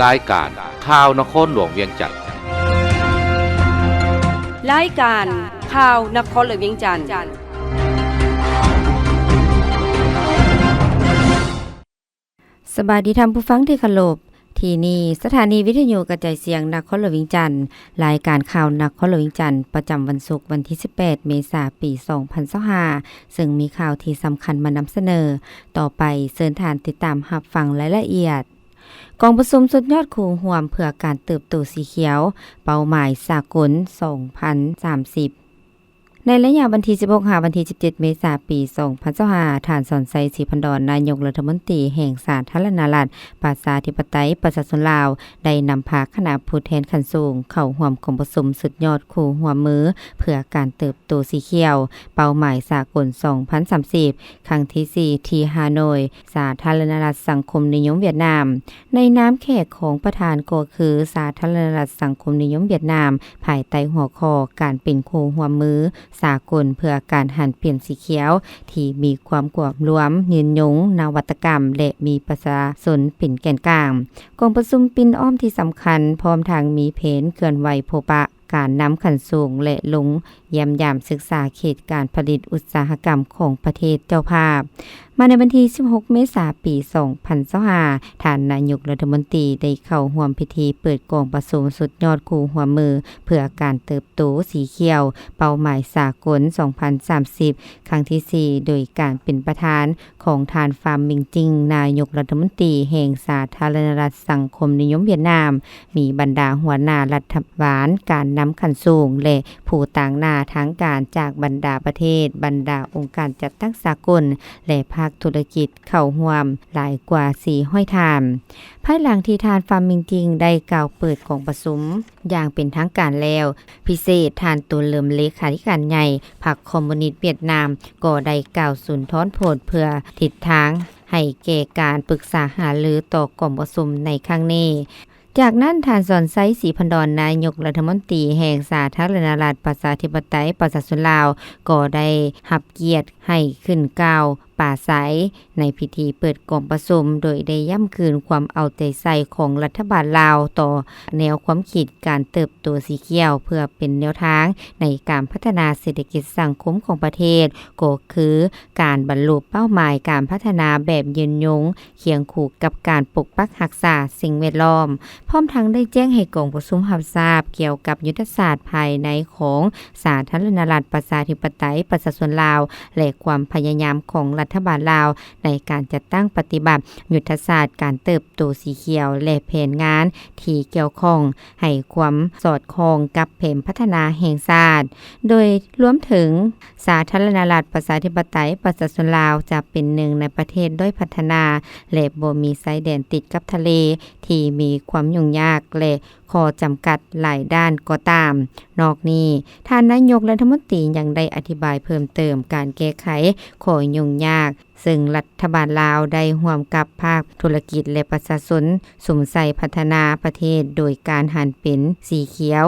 ລາຍການຂ່າວນະຄອນຫຼວງວຽງຈັນ. ລາຍການຂ່າວນະຄອນຫຼວງວຽງຈັນ. ສະບາຍດີທ່ານຜູ້ຟັງທີ່ເຄົາລົບ. ທີ່ນີ້ສະຖານີວິທະຍຸກະຈາຍສຽງນະຄອນຫຼວງວຽງຈັນ. ລາຍການຂ່າວນະຄອນຫຼວງວຽງຈັນ ປະຈຳວັນສຸກ ວັນທີສິບແປດ ເມສາ ປີສອງພັນຊາວຫ້າ ເຊິ່ງມີຂ່າວທີ່ສຳຄັນມານຳສະເໜີ. ຕໍ່ໄປເຊີນທ່ານຕິດຕາມຮັບຟັງລາຍລະອຽດ. ກອງປະຊຸມສຸດຍອດຄູ່ຮ່ວມເພື່ອການເຕີບໂຕສີຂຽວ ເປົ້າໝາຍສາກົນສອງພັນສາມສິບ. ໃນໄລຍະວັນທີສິບຫົກ ຫາວັນທີສິບເຈັດ ເມສາ ປີສອງພັນຊາວຫ້າ, ທ່ານ ສອນໄຊ ສີພັນດອນ ນາຍົກລັດຖະມົນຕີແຫ່ງສາທາລະນະລັດ ປະຊາທິປະໄຕ ປະຊາຊົນລາວ ໄດ້ນຳພາຄະນະຜູ້ແທນຂັ້ນສູງເຂົ້າຮ່ວມກອງປະຊຸມສຸດຍອດຄູ່ຮ່ວມມືເພື່ອການເຕີບໂຕສີຂຽວ ເປົ້າໝາຍສາກົນສອງພັນສາມສິບ ຄັ້ງທີສີ່ ທີ່ຮ່າໂນ້ຍ ສາທາລະນະລັດສັງຄົມນິຍົມຫວຽດນາມ. ໃນນາມແຂກຂອງປະທານກໍຄື ສາທາລະນະລັດສັງຄົມນິຍົມຫວຽດນາມ ພາຍໃຕ້ຫົວຂໍ້ ການເປັນຄູ່ຮ່ວມມືສາກົນເພື່ອການຫັນປ່ຽນສີຂຽວ ທີ່ມີຄວາມກວມລວມ, ຍືນຍົງ, ນະວັດຕະກຳ ແລະ ມີປະຊາຊົນເປັນແກນກາງ. ກອງປະຊຸມປິ່ນອ້ອມທີ່ສຳຄັນ ພ້ອມທັງມີແຜນເຄື່ອນໄຫວພົບປະ ການນຳຂັ້ນສູງ ແລະ ລົງຢ້ຽມຢາມສຶກສາເຂດການຜະລິດອຸດສາຫະກຳຂອງປະເທດເຈົ້າພາບ. ມາໃນວັນທີສິບຫົກ ເມສາ ປີສອງພັນຊາວຫ້າ ທ່ານນາຍົກລັດຖະມົນຕີໄດ້ເຂົ້າຮ່ວມພິທີເປີດກອງປະຊຸມສຸດຍອດຄູ່ຮ່ວມມືເພື່ອການເຕີບໂຕສີຂຽວ ເປົ້າໝາຍສາກົນສອງພັນສາມສິບ ຄັ້ງທີສີ່ ໂດຍການເປັນປະທານ ຂອງທ່ານ ຟາມມິງຈິງ ນາຍົກລັດຖະມົນຕີແຫ່ງສາທາລະນະລັດສັງຄົມນິຍົມຫວຽດນາມ, ມີບັນດາຫົວໜ້າລັດຖະບານ, ການນຳຂັ້ນສູງ ແລະ ຜູ້ຕາງໜ້າທາງການຈາກບັນດາປະເທດ, ບັນດາອົງການຈັດຕັ້ງສາກົນ ແລະ ພາກທຸລະກິດເຂົ້າຮ່ວມຫຼາຍກວ່າສີ່ຮ້ອຍທ່ານ. ພາຍຫຼັງທີ່ທ່ານ ຟາມມິງຈິງ ໄດ້ກ່າວເປີດກອງປະຊຸມຢ່າງເປັນທາງການແລ້ວ, ພິເສດ ທ່ານ ຕູນເລີມ ເລຂາທິການໃຫຍ່ພັກຄອມມູນິດຫວຽດນາມ ກໍໄດ້ກ່າວສຸນທອນໂພດເພື່ອທິດທາງໃຫ້ແກ່ການປຶກສາຫາລືຕໍ່ກອງປະຊຸມໃນຄັ້ງນີ້. ຈາກນັ້ນ ທ່ານ ສອນໄຊ ສີພັນດອນ ນາຍົກລັດຖະມົນຕີແຫ່ງສາທາລະນະລັດປະຊາທິປະໄຕປະຊາຊົນລາວ ກໍໄດ້ຮັບກຽດໃຫ້ຂຶ້ນກ່າວປາໄສ ໃນພິທີເປີດກອງປະຊຸມ ໂດຍໄດ້ຢ້ຳຄືນຄວາມເອົາໃຈໃສ່ຂອງລັດຖະບານລາວຕໍ່ແນວຄວາມຄິດການເຕີບໂຕສີຂຽວ ເພື່ອເປັນແນວທາງໃນການພັດທະນາເສດຖະກິດສັງຄົມຂອງປະເທດ, ກໍຄືການບັນລຸເປົ້າໝາຍການພັດທະນາແບບຍືນຍົງ ຄຽງຄູ່ກັບການປົກປັກຮັກສາສິ່ງແວດລ້ອມ, ພ້ອມທັງໄດ້ແຈ້ງໃຫ້ກອງປະຊຸມຮັບຊາບກ່ຽວກັບຍຸດທະສາດພາຍໃນຂອງສາທາລະນະລັດປະຊາທິປະໄຕປະຊາຊົນລາວ ແລະ ຄວາມພະຍາຍາມຂອງລັດຖະບານລາວ ໃນການຈັດຕັ້ງປະຕິບັດຍຸດທະສາດການເຕີບໂຕສີຂຽວ ແລະ ແຜນງານທີ່ກ່ຽວຂ້ອງ ໃຫ້ຄວາມສອດຄ່ອງກັບແຜນພັດທະນາແຫ່ງຊາດ, ໂດຍລວມເຖິງສາທາລະນະລັດປະຊາທິປະໄຕປະຊາຊົນລາວ ຈະເປັນໜຶ່ງໃນປະເທດດ້ອຍພັດທະນາ ແລະ ບໍ່ມີຊາຍແດນຕິດກັບທະເລ ທີ່ມີຄວາມຫຍຸ້ງຍາກ ແລະ ຂໍ້ຈຳກັດຫຼາຍດ້ານກໍຕາມ. ນອກນີ້, ທ່ານນາຍົກລັດຖະມົນຕີຍັງໄດ້ອະທິບາຍເພີ່ມເຕີມການແກ້ໄຂຂໍ້ຫຍຸ້ງຍາກ ເຊິ່ງລັດຖະບານລາວໄດ້ຮ່ວມກັບພາກທຸລະກິດ ແລະ ປະຊາຊົນສຸມໃສ່ພັດທະນາປະເທດໂດຍການຫັນເປັນສີຂຽວ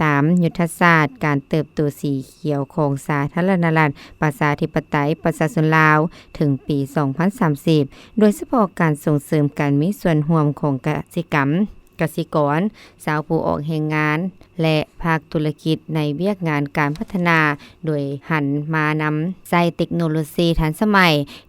ຕາມຍຸດທະສາດການເຕີບໂຕສີຂຽວຂອງສາທາລະນະລັດປະຊາທິປະໄຕປະຊາຊົນລາວ ເຖິງປີສອງພັນສາມສິບ ໂດຍສະເພາະການສົ່ງເສີມການມີສ່ວນຮ່ວມຂອງກະສິກຳ, ກະສິກອນ, ຊາວຜູ້ອອກແຮງງານ ແລະ ພາກທຸລະກິດໃນວຽກງານການພັດທະນາ ໂດຍຫັນມານຳໃຊ້ເຕັກໂນໂລຊີທັນສະໄໝ,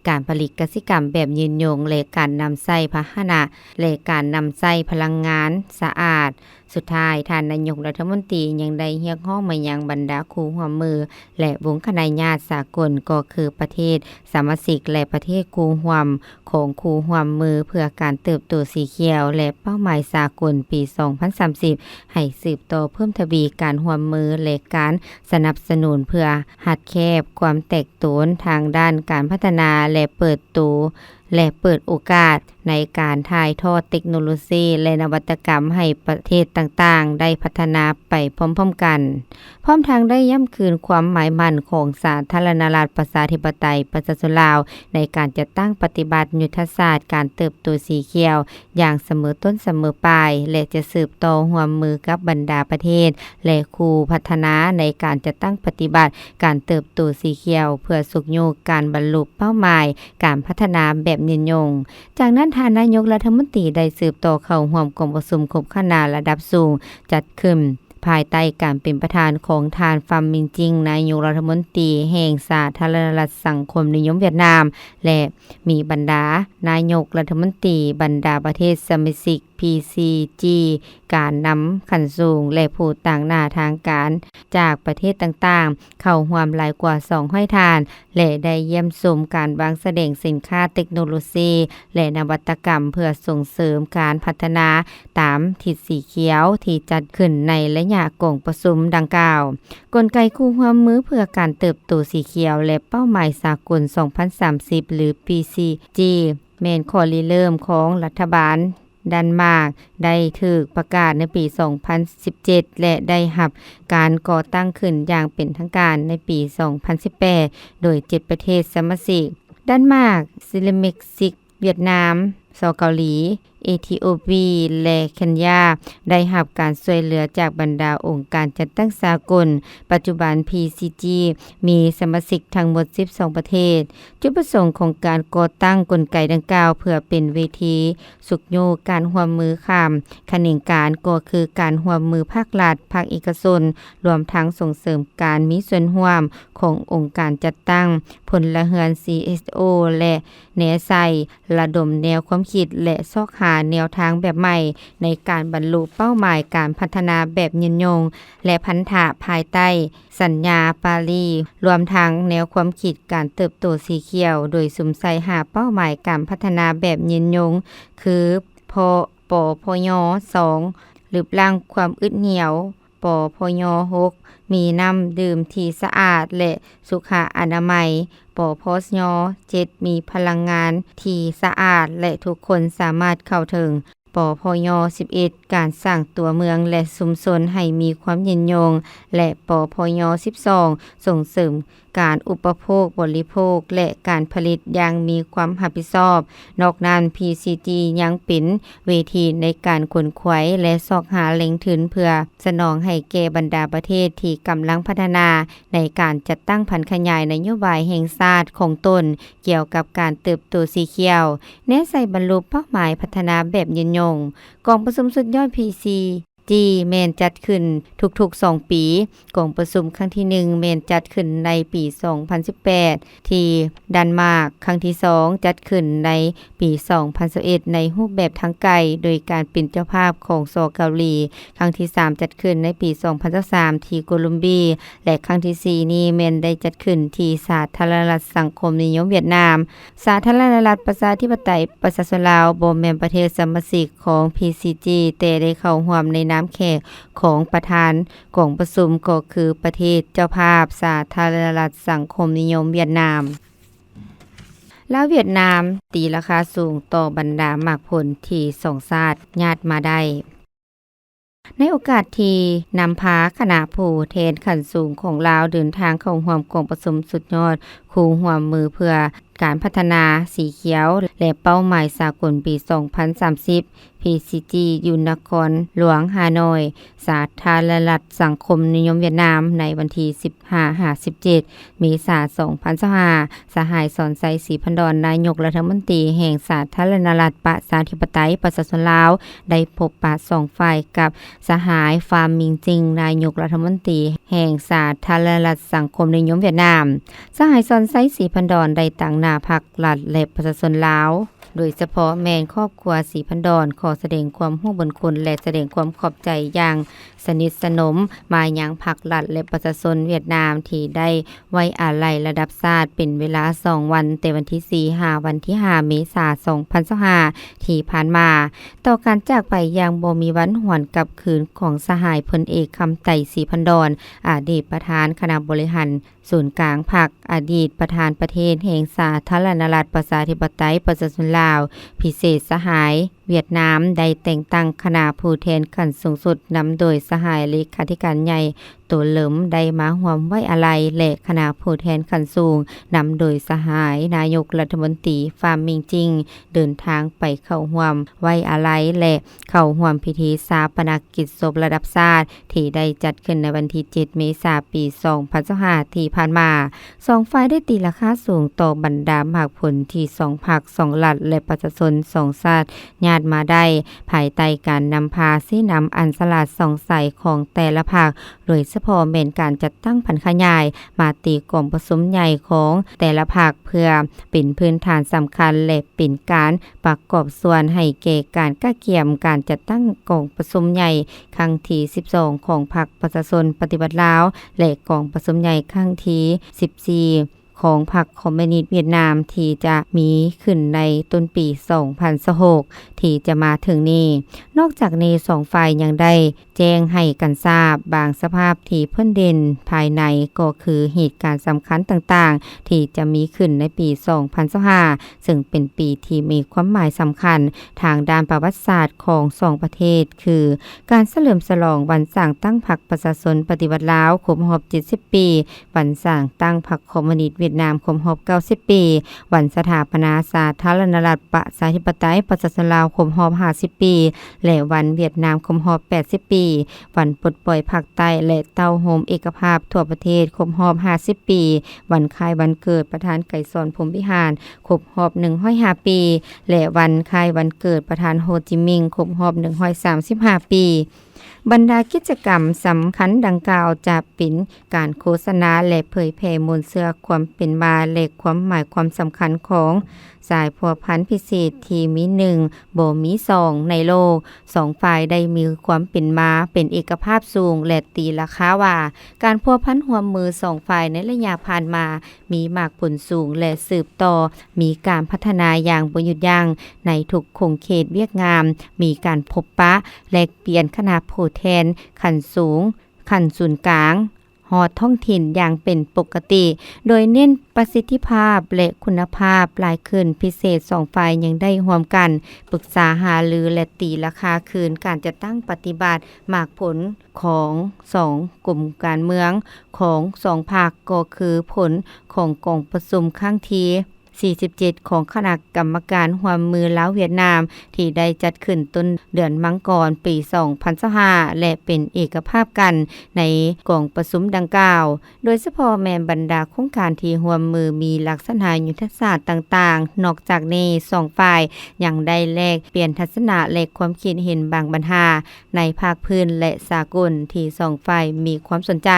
ການຜະລິດກະສິກຳແບບຍືນຍົງ ແລະ ການນຳໃຊ້ພາຫະນະ ແລະ ການນຳໃຊ້ພະລັງງານສະອາດ. ສຸດທ້າຍ, ທ່ານນາຍົກລັດຖະມົນຕີຍັງໄດ້ຮຽກຮ້ອງມາຍັງບັນດາຄູ່ຮ່ວມມື ແລະ ວົງຄະນະຍາດສາກົນ, ກໍຄືປະເທດສະມາຊິກ ແລະ ປະເທດຄູ່ຮ່ວມ ຂອງຄູ່ຮ່ວມມືເພື່ອການເຕີບໂຕສີຂຽວ ແລະ ເປົ້າໝາຍສາກົນປີສອງພັນສາມສິບ ໃຫ້ສືບຕໍ່ເພີ່ມທະວີການຮ່ວມມື ແລະ ການສະໜັບສະໜູນເພື່ອຮັດແຄບຄວາມແຕກໂຕນທາງດ້ານການພັດທະນາ ແລະ ເປີດໂຕ ແລະ ເປີດໂອກາດໃນການຖ່າຍທອດເຕັກໂນໂລຊີ ແລະ ນະວັດຕະກຳໃຫ້ປະເທດຕ່າງໆໄດ້ພັດທະນາໄປພ້ອມໆກັນ. ພ້ອມທັງໄດ້ຢ້ຳຄືນຄວາມໝາຍໝັ້ນຂອງສາທາລະນະລັດປະຊາທິປະໄຕປະຊາຊົນລາວ ໃນການຈັດຕັ້ງປະຕິບັດຍຸດທະສາດການເຕີບໂຕສີຂຽວຢ່າງສະເໝີຕົ້ນສະເໝີປາຍ ແລະ ຈະສືບຕໍ່ຮ່ວມມືກັບບັນດາປະເທດ ແລະ ຄູ່ພັດທະນາໃນການຈັດຕັ້ງປະຕິບັດການເຕີບໂຕສີຂຽວ ເພື່ອຊຸກຍູ້ການບັນລຸເປົ້າໝາຍການພັດທະນາແບ ຍືນຍົງ. ຈາກນັ້ນ ທ່ານນາຍົກລັດຖະມົນຕີໄດ້ສືບຕໍ່ເຂົ້າຮ່ວມກອງປະຊຸມຄົບຄະນະລະດັບສູງ ຈັດຂຶ້ນພາຍໃຕ້ການເປັນປະທານຂອງທ່ານ ຟາມມິງຈິງ ນາຍົກລັດຖະມົນຕີແຫ່ງສາທາລະນະລັດສັງຄົມນິຍົມຫວຽດນາມ ແລະ ມີບັນດານາຍົກລັດຖະມົນຕີ ບັນດາປະເທດສະມາຊິກ PCG ການນຳຂັ້ນສູງ ແລະ ຜູ້ຕາງໜ້າທາງການຈາກປະເທດຕ່າງໆ ເຂົ້າຮ່ວມຫຼາຍກວ່າສອງຮ້ອຍທ່ານ ແລະ ໄດ້ຢ້ຽມຊົມການວາງສະແດງສິນຄ້າເຕັກໂນໂລຊີ ແລະ ນະວັດຕະກຳ ເພື່ອສົ່ງເສີມການພັດທະນາຕາມທິດສີຂຽວ ທີ່ຈັດຂຶ້ນໃນໄລຍະກອງປະຊຸມດັ່ງກ່າວ. ກົນໄກຄູ່ຮ່ວມມືເພື່ອການເຕີບໂຕສີຂຽວ ແລະ ເປົ້າໝາຍສາກົນສອງພັນສາມສິບ ຫຼື PCG ແມ່ນຂໍ້ລິເລີ່ມຂອງລັດຖະບານ ດັນມາກ ໄດ້ຖືກປະກາດໃນປີສອງພັນສິບເຈັດ ແລະ ໄດ້ຮັບການກໍ່ຕັ້ງຂຶ້ນຢ່າງເປັນທາງການໃນປີສອງພັນສິບແປດ ໂດຍເຈັດປະເທດສະມາຊິກ ດັນມາກ, ສະເລເມັກຊິກ, ຫວຽດນາມ, ສປ ເກົາຫຼີ, ເອທິໂອປີ ແລະ ເຄນຍາ ໄດ້ຮັບການຊ່ວຍເຫຼືອຈາກບັນດາອົງການຈັດຕັ້ງສາກົນ. ປັດຈຸບັນ PCG ມີສະມາຊິກທັງໝົດສິບສອງປະເທດ. ຈຸດປະສົງຂອງການກໍ່ຕັ້ງກົນໄກດັ່ງກ່າວ ເພື່ອເປັນເວທີຊຸກຍູ້ການຮ່ວມມືຂ້າມຂະແໜງການ ກໍຄືການຮ່ວມມືພາກລັດ, ພາກເອກະຊົນ, ລວມທັງສົ່ງເສີມການມີສ່ວນຮ່ວມຂອງອົງການຈັດຕັ້ງ, ພົນລະເຮືອນ CSO ແລະ ແນໃສ່ລະດົມແນວຄວາມຄິດ ແລະ ຊອກຫາແນວທາງແບບໃໝ່ໃນການບັນລຸເປົ້າໝາຍການພັດທະນາແບບຍືນຍົງ ແລະ ພັນທະພາຍໃຕ້ ສັນຍາປາຣີ, ລວມທັງແນວຄວາມຄິດການເຕີບໂຕສີຂຽວ, ໂດຍສຸມໃສ່ຫ້າເປົ້າໝາຍການພັດທະນາແບບຍືນຍົງ ຄື ປພຍ ສອງ ລຶບລ້າງຄວາມອຶດຫຽວ, ປພຍ ຫົກ ມີນ້ຳດື່ມທີ່ສະອາດ ແລະ ສຸຂະອະນາໄມ, ປພຍ ເຈັດ ມີພະລັງງານທີ່ສະອາດ ແລະ ທຸກຄົນສາມາດເຂົ້າເຖິງ. ປພຍ ສິບເອັດ ການສ້າງຕົວເມືອງ ແລະ ຊຸມຊົນໃຫ້ມີຄວາມຍືນຍົງ ແລະ ປພຍ ສິບສອງ ສົ່ງເສີມການອຸປະໂພກບໍລິໂພກ ແລະ ການຜະລິດຢ່າງມີຄວາມຮັບຜິດຊອບ. ນອກນັ້ນ PCG ຍັງເປັນເວທີໃນການຂົນຂວາຍ ແລະ ຊອກຫາແຫຼ່ງທຶນເພື່ອສະໜອງໃຫ້ແກ່ບັນດາປະເທດທີ່ກຳລັງພັດທະນາ ໃນການຈັດຕັ້ງຜັນຂະຫຍາຍນະໂຍບາຍແຫ່ງຊາດຂອງຕົນ ກ່ຽວກັບການເຕີບໂຕສີຂຽວ, ແນໃສ່ບັນລຸເປົ້າໝາຍພັດທະນາແບບຍືນຍົງ. ກອງປະຊຸມສຸດຍອດ PCG ແມ່ນຈັດຂຶ້ນທຸກໆສອງປີ. ກອງປະຊຸມຄັ້ງທີໜຶ່ງ ແມ່ນຈັດຂຶ້ນໃນປີສອງພັນສິບແປດ ທີ່ດັນມາກ, ຄັ້ງທີສອງ ຈັດຂຶ້ນໃນປີສອງພັນຊາວເອັດ ໃນຮູບແບບທາງໄກ ໂດຍການເປັນເຈົ້າພາບຂອງ ສປ ເກົາຫຼີ, ຄັ້ງທີສາມ ຈັດຂຶ້ນໃນປີສອງພັນຊາວສາມ ທີ່ໂກລົມເບຍ ແລະ ຄັ້ງທີສີ່ນີ້ແມ່ນໄດ້ຈັດຂຶ້ນທີ່ສາທາລະນະລັດສັງຄົມນິຍົມຫວຽດນາມ. ສາທາລະນະລັດປະຊາທິປະໄຕປະຊາຊົນລາວ ບໍ່ແມ່ນປະເທດສະມາຊິກຂອງ PCG ແຕ່ໄດ້ເຂົ້າຮ່ວມໃນນາມແຂກຂອງປະທານກອງປະຊຸມ ກໍຄືປະເທດເຈົ້າພາບ ສາທາລະນະລັດສັງຄົມນິຍົມຫວຽດນາມ. ລາວຫວຽດນາມຕີລາຄາສູງຕໍ່ບັນດາໝາກຜົນທີ່ສອງຊາດຍາດມາໄດ້. ໃນໂອກາດທີ່ນຳພາຄະນະຜູ້ແທນຂັ້ນສູງຂອງລາວເດີນທາງເຂົ້າຮ່ວມກອງປະຊຸມສຸດຍອດຄູ່ຮ່ວມມືເພື່ອການພັດທະນາສີຂຽວ ແລະ ເປົ້າໝາຍສາກົນປີສອງພັນສາມສິບ PCG ຢູ່ນະຄອນຫຼວງຮ່າໂນ້ຍ, ສາທາລະນະລັດສັງຄົມນິຍົມຫວຽດນາມ ໃນວັນທີສິບຫ້າຫາສິບເຈັດ ເມສາ ສອງພັນຊາວຫ້າ, ສະຫາຍ ສອນໄຊ ສີພັນດອນ ນາຍົກລັດຖະມົນຕີແຫ່ງສາທາລະນະລັດປະຊາທິປະໄຕປະຊາຊົນລາວ ໄດ້ພົບປະສອງຝ່າຍກັບສະຫາຍ ຟາມມິງຈິງ ນາຍົກລັດຖະມົນຕີແຫ່ງສາທາລະນະລັດສັງຄົມນິຍົມຫວຽດນາມ. ສະຫາຍ ສອນໄຊ ສີພັນດອນ ໄດ້ຕາງໜ້າພັກລັດ ແລະ ປະຊາຊົນລາວ, ໂດຍສະເພາະແມ່ນຄອບຄົວສີພັນດອນ ຂໍສະແດງຄວາມຮູ້ບຸນຄຸນ ແລະ ສະແດງຄວາມຂອບໃຈຢ່າງ ສະໜິດສະໜົມມາຍັງພັກລັດ ແລະ ປະຊາຊົນຫວຽດນາມ ທີ່ໄດ້ໄວ້ອາໄລລະດັບຊາດເປັນເວລາສອງວັນ, ແຕ່ວັນທີສີ່ຫາວັນທີຫ້າ ເມສາ ສອງພັນຊາວຫ້າ ທີ່ຜ່ານມາ, ຕໍ່ການຈາກໄປຢ່າງບໍ່ມີວັນຫວນກັບຄືນຂອງສະຫາຍ ພົນເອກ ຄຳໄຕ ສີພັນດອນ, ອະດີດປະທານຄະນະບໍລິຫານ ສູນກາງພັກ, ອະດີດປະທານປະເທດແຫ່ງສາທາລະນະລັດປະຊາທິປະໄຕປະຊາຊົນລາວ, ພິເສດສະຫາຍຫວຽດນາມ ໄດ້ແຕ່ງຕັ້ງຄະນະຜູ້ແທນຂັ້ນສູງສຸດ ນຳໂດຍສະຫາຍເລຂາທິການໃຫຍ່ ໂຕເຫຼີມ ໄດ້ມາຮ່ວມໄວ້ອາໄລ ແລະ ຄະນະຜູ້ແທນຂັ້ນສູງ ນຳໂດຍສະຫາຍນາຍົກລັດຖະມົນຕີ ຟາມມິງຈິງ ເດີນທາງໄປເຂົ້າຮ່ວມໄວ້ອາໄລ ແລະ ເຂົ້າຮ່ວມພິທີຊາປະນະກິດສົບລະດັບຊາດ ທີ່ໄດ້ຈັດຂຶ້ນໃນວັນທີເຈັດ ເມສາ ປີສອງພັນຊາວຫ້າ ທີ່ຜ່ານມາ. ສອງຝ່າຍໄດ້ຕີລາຄາສູງຕໍ່ບັນດາໝາກຜົນທີ່ສອງພັກ, ສອງລັດ ແລະ ປະຊາຊົນສອງຊາດຍາດມາໄດ້ ພາຍໃຕ້ການນຳພາຊີ້ນຳອັນສະຫຼາດສ່ອງໃສຂອງແຕ່ລະພັກ, ໂດຍສະເພາະແມ່ນການຈັດຕັ້ງຜັນຂະຫຍາຍມະຕິກອງປະຊຸມໃຫຍ່ຂອງແຕ່ລະພັກ ເພື່ອເປັນພື້ນຖານສຳຄັນ ແລະ ເປັນການປະກອບສ່ວນໃຫ້ແກ່ການກະກຽມການຈັດຕັ້ງກອງປະຊຸມໃຫຍ່ຄັ້ງທີສິບສອງ ຂອງພັກປະຊາຊົນປະຕິວັດລາວ ແລະ ກອງປະຊຸມໃຫຍ່ຄັ້ງທີສິບສີ່ ຂອງພັກຄອມມູນິດຫວຽດນາມ ທີ່ຈະມີຂຶ້ນໃນຕົ້ນປີສອງພັນຊາວຫົກ ທີ່ຈະມາເຖິງນີ້. ນອກຈາກນີ້ ສອງຝ່າຍຍັງໄດ້ແຈ້ງໃຫ້ກັນຊາບບາງສະພາບທີ່ພົ້ນເດັ່ນພາຍໃນ ກໍຄືເຫດການສຳຄັນຕ່າງໆ ທີ່ຈະມີຂຶ້ນໃນປີສອງພັນຊາວຫ້າ ເຊິ່ງເປັນປີທີ່ມີຄວາມໝາຍສຳຄັນທາງດ້ານປະຫວັດສາດຂອງສອງປະເທດ ຄື ການສະເຫຼີມສະຫຼອງວັນສ້າງຕັ້ງພັກປະຊາຊົນປະຕິວັດລາວຄົບຮອບເຈັດສິບປີ, ວັນສ້າງຕັ້ງພັກຄອມມູນິດຫວຽດນາມຄົບຮອບເກົ້າສິບປີ, ວັນສະຖາປະນາສາທາລະນະລັດປະຊາທິປະໄຕປະຊາຊົນລາວຄົບຮອບຫ້າສິບປີ ແລະ ວັນຫວຽດນາມຄົບຮອບແປດສິບປີ, ວັນປົດປ່ອຍພາກໃຕ້ ແລະ ເຕົ້າໂຮມເອກະພາບທົ່ວປະເທດຄົບຮອບຫ້າສິບປີ, ວັນຄ້າຍວັນເກີດປະທານໄກສອນ ພົມວິຫານ ຄົບຮອບໜຶ່ງຮ້ອຍຫ້າປີ ແລະ ວັນຄ້າຍວັນເກີດປະທານໂຮຈິມິງ ຄົບຮອບໜຶ່ງຮ້ອຍສາມສິບຫ້າປີ. ບັນດາກິດຈະກຳສຳຄັນດັ່ງກ່າວຈະເປັນການໂຄສະນາ ແລະ ເຜີຍແຜ່ມູນເຊື້ອຄວາມເປັນມາ ແລະ ຄວາມໝາຍຄວາມສຳຄັນຂອງສາຍພົວພັນພິເສດທີ່ມີໜຶ່ງ ບໍ່ມີສອງໃນໂລກ. ສອງຝ່າຍໄດ້ມີຄວາມເປັນມາເປັນເອກະພາບສູງ ແລະ ຕີລາຄາວ່າ ການພົວພັນຮ່ວມມືສອງຝ່າຍໃນໄລຍະຜ່ານມາ ມີໝາກຜົນສູງ ແລະ ສືບຕໍ່ມີການພັດທະນາຢ່າງບໍ່ຢຸດຢັ້ງໃນທຸກຂົງເຂດວຽກງານ, ມີການພົບປະແລກປ່ຽນຄະນະຜູ້ແທນຂັ້ນສູງ, ຂັ້ນສູນກາງ, ຮອດທ້ອງຖິ່ນຢ່າງເປັນປົກກະຕິ, ໂດຍເນັ້ນປະສິດທິພາບ ແລະ ຄຸນນະພາບຫຼາຍຂຶ້ນ. ພິເສດ ສອງຝ່າຍຍັງໄດ້ຮ່ວມກັນປຶກສາຫາລື ແລະ ຕີລາຄາຄືນການຈັດຕັ້ງປະຕິບັດໝາກຜົນ ຂອງສອງກົມການເມືອງຂອງສອງພັກ ກໍຄືຜົນຂອງກອງປະຊຸມຄັ້ງທີສີ່ສິບເຈັດ ຂອງຄະນະກຳມະການຮ່ວມມືລາວຫວຽດນາມ ທີ່ໄດ້ຈັດຂຶ້ນຕົ້ນເດືອນມັງກອນປີສອງພັນຊາວຫ້າ ແລະ ເປັນເອກະພາບກັນໃນກອງປະຊຸມດັ່ງກ່າວ. ໂດຍສະເພາະແມ່ນບັນດາໂຄງການທີ່ຮ່ວມມືມີລັກສະນະຍຸດທະສາດຕ່າງໆ. ນອກຈາກນີ້ ສອງຝ່າຍຍັງໄດ້ແລກປ່ຽນທັດສະນະ ແລະ ຄວາມຄິດເຫັນບາງບັນຫາໃນພາກພື້ນ ແລະ ສາກົນ ທີ່ສອງຝ່າຍມີຄວາມສົນໃຈ.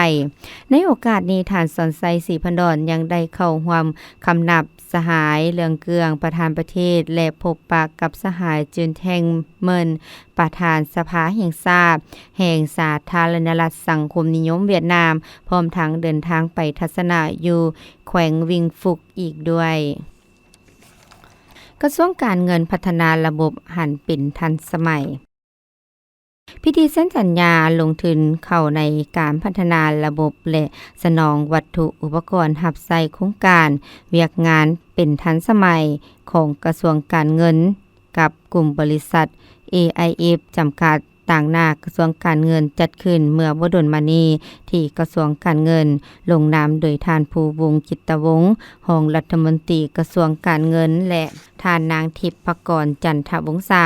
ໃນໂອກາດນີ້ ທ່ານ ສອນໄຊ ສີພັນດອນ ຍັງໄດ້ເຂົ້າຮ່ວມຄຳນັບສະຫາຍ ເລື່ອງເກືອງ ປະທານປະເທດ ແລະ ພົບປະກັບສະຫາຍ ຈຸນແທງເມີນ ປະທານສະພາແຫ່ງຊາດ ແຫ່ງສາທາລະນະລັດສັງຄົມນິຍົມຫວຽດນາມ, ພ້ອມທັງເດີນທາງໄປທັດສະນະຢູ່ແຂວງວິງຟຸກອີກດ້ວຍ. ກະຊວງການເງິນພັດທະນາລະບົບຫັນເປັນທັນສະໄໝ. ພິທີເຊັນສັນຍາລົງທຶນເຂົ້າໃນການພັດທະນາລະບົບ ແລະ ສະໜອງວັດຖຸອຸປະກອນຮັບໃຊ້ໂຄງການວຽກງານເປັນທັນສະໄໝຂອງກະຊວງການເງິນ ກັບກຸ່ມບໍລິສັດ ເອໄອເອັຟ ຈຳກັດ ຕາງໜ້າກະຊວງການເງິນ ຈັດຂຶ້ນເມື່ອບໍ່ດົນມານີ້ ທີ່ກະຊວງການເງິນ ລົງນາມໂດຍທ່ານ ພູວົງ ຈິດຕະວົງ ຮອງລັດຖະມົນຕີກະຊວງການເງິນ ແລະ ທ່ານນາງ ທິບພະກອນ ຈັນທະວົງສາ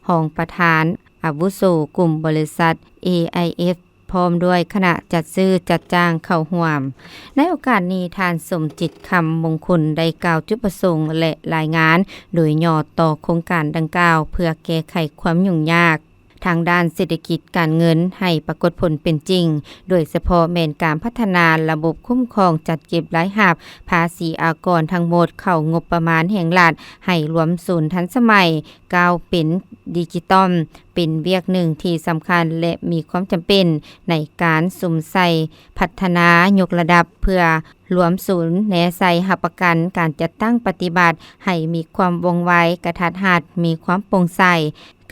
ຮອງປະທານອາວຸໂສກຸ່ມບໍລິສັດ ເອໄອເອັຟ ພ້ອມດ້ວຍຄະນະຈັດຊື້ຈັດຈ້າງເຂົ້າຮ່ວມ. ໃນໂອກາດນີ້ ທ່ານ ສົມຈິດ ຄຳມົງຄຸນ ໄດ້ກ່າວຈຸດປະສົງ ແລະ ລາຍງານໂດຍຫຍໍ້ຕໍ່ໂຄງການດັ່ງກ່າວ ເພື່ອແກ້ໄຂຄວາມຫຍຸ້ງຍາກທາງດ້ານເສດຖະກິດການເງິນໃຫ້ປາກົດຜົນເປັນຈິງ, ໂດຍສະເພາະແມ່ນການພັດທະນາລະບົບຄຸ້ມຄອງຈັດເກັບລາຍຮັບພາສີອາກອນທັງໝົດເຂົ້າງົບປະມານແຫ່ງລັດ ໃຫ້ລວມສູນທັນສະໄໝ, ກ້າວເປັນດິຈິຕອນ ເປັນວຽກໜຶ່ງທີ່ສຳຄັນ ແລະ ມີຄວາມຈຳເປັນໃນການສຸມໃສ່ພັດທະນາຍົກລະດັບ ເພື່ອລວມສູນແນໃສ່ຮັບປະກັນການຈັດຕັ້ງປະຕິບັດໃຫ້ມີຄວາມວ່ອງໄວ, ກະທັດຮັດ, ມີຄວາມໂປ່ງໃສ,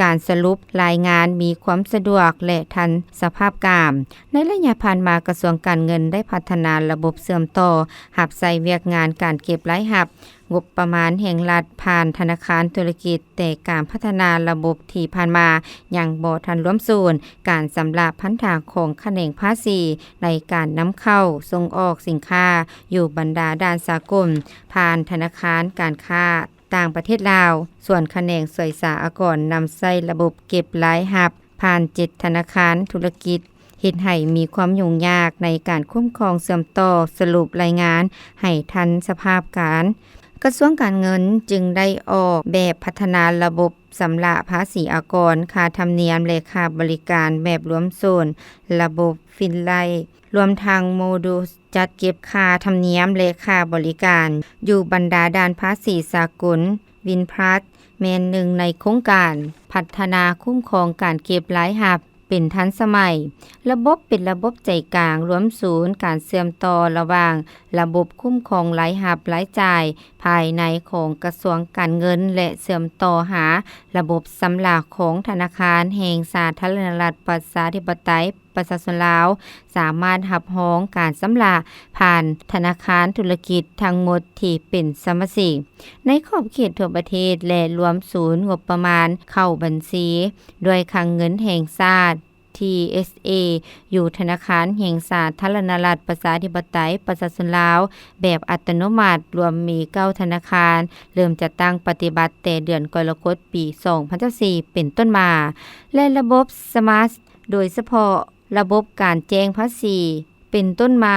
ການສະຫຼຸບລາຍງານມີຄວາມສະດວກ ແລະ ທັນສະພາບການ. ໃນໄລຍະຜ່ານມາ, ກະຊວງການເງິນໄດ້ພັດທະນາລະບົບເຊື່ອມຕໍ່ຮັບໃຊ້ວຽກງານການເກັບລາຍຮັບ ງົບປະມານແຫ່ງລັດຜ່ານທະນາຄານທຸລະກິດ, ແຕ່ການພັດທະນາລະບົບທີ່ຜ່ານມາຍັງບໍ່ທັນລວມສູນການຊຳລະພັນທາງຂອງຂະແໜງພາສີໃນການນຳເຂົ້າສົ່ງອອກສິນຄ້າຢູ່ບັນດາດ່ານສາກົນ ຜ່ານທະນາຄານການຄ້າຕ່າງປະເທດລາວ. ສ່ວນຂະແໜງສວຍສາອາກອນນຳໃຊ້ລະບົບເກັບລາຍຮັບ ຜ່ານເຈັດທະນາຄານທຸລະກິດ ເຮັດໃຫ້ມີຄວາມຫຍຸ້ງຍາກໃນການຄຸ້ມຄອງເຊື່ອມຕໍ່ສະຫຼຸບລາຍງານໃຫ້ທັນສະພາບການ. ກະຊວງການເງິນຈຶ່ງໄດ້ອອກແບບພັດທະນາລະບົບຊຳລະພາສີອາກອນ, ຄ່າທຳນຽມ ແລະ ຄ່າບໍລິການແບບລວມສູນ, ລະບົບຟິນໄລ, ລວມທັງໂມດູນຈັດເກັບຄ່າທຳນຽມ ແລະ ຄ່າບໍລິການ ຢູ່ບັນດາດ່ານພາສີສາກົນ. ວິນພລັສ ແມ່ນໜຶ່ງໃນໂຄງການພັດທະນາຄຸ້ມຄອງການເກັບລາຍຮັບເປັນທັນສະໄໝ. ລະບົບເປັນລະບົບໃຈກາງລວມສູນການເຊື່ອມຕໍ່ລະຫວ່າງລະບົບຄຸ້ມຄອງລາຍຮັບລາຍຈ່າຍພາຍໃນຂອງກະຊວງການເງິນ ແລະ ເຊື່ອມຕໍ່ຫາລະບົບຊຳລະຂອງທະນາຄານແຫ່ງສາທາລະນະລັດປະຊາທິປະໄຕ ປະຊາຊົນລາວ ສາມາດຮັບຮອງການຊຳລະຜ່ານທະນາຄານທຸລະກິດທັງໝົດທີ່ເປັນສະມາຊິກ ໃນຂອບເຂດທົ່ວປະເທດ ແລະ ລວມສູນງົບປະມານເຂົ້າບັນຊີ ດ້ວຍຄັງເງິນແຫ່ງຊາດ ທີເອສເອ ຢູ່ທະນາຄານແຫ່ງສາທາລະນະລັດປະຊາທິປະໄຕປະຊາຊົນລາວ ແບບອັດຕະໂນມັດ, ລວມມີເກົ້າທະນາຄານ, ເລີ່ມຈັດຕັ້ງປະຕິບັດແຕ່ເດືອນກໍລະກົດ ປີສອງພັນຊາວສີ່ ເປັນຕົ້ນມາ ແລະ ລະບົບສະມາດ ໂດຍສະເພາະລະບົບການແຈ້ງພາສີເປັນຕົ້ນມາ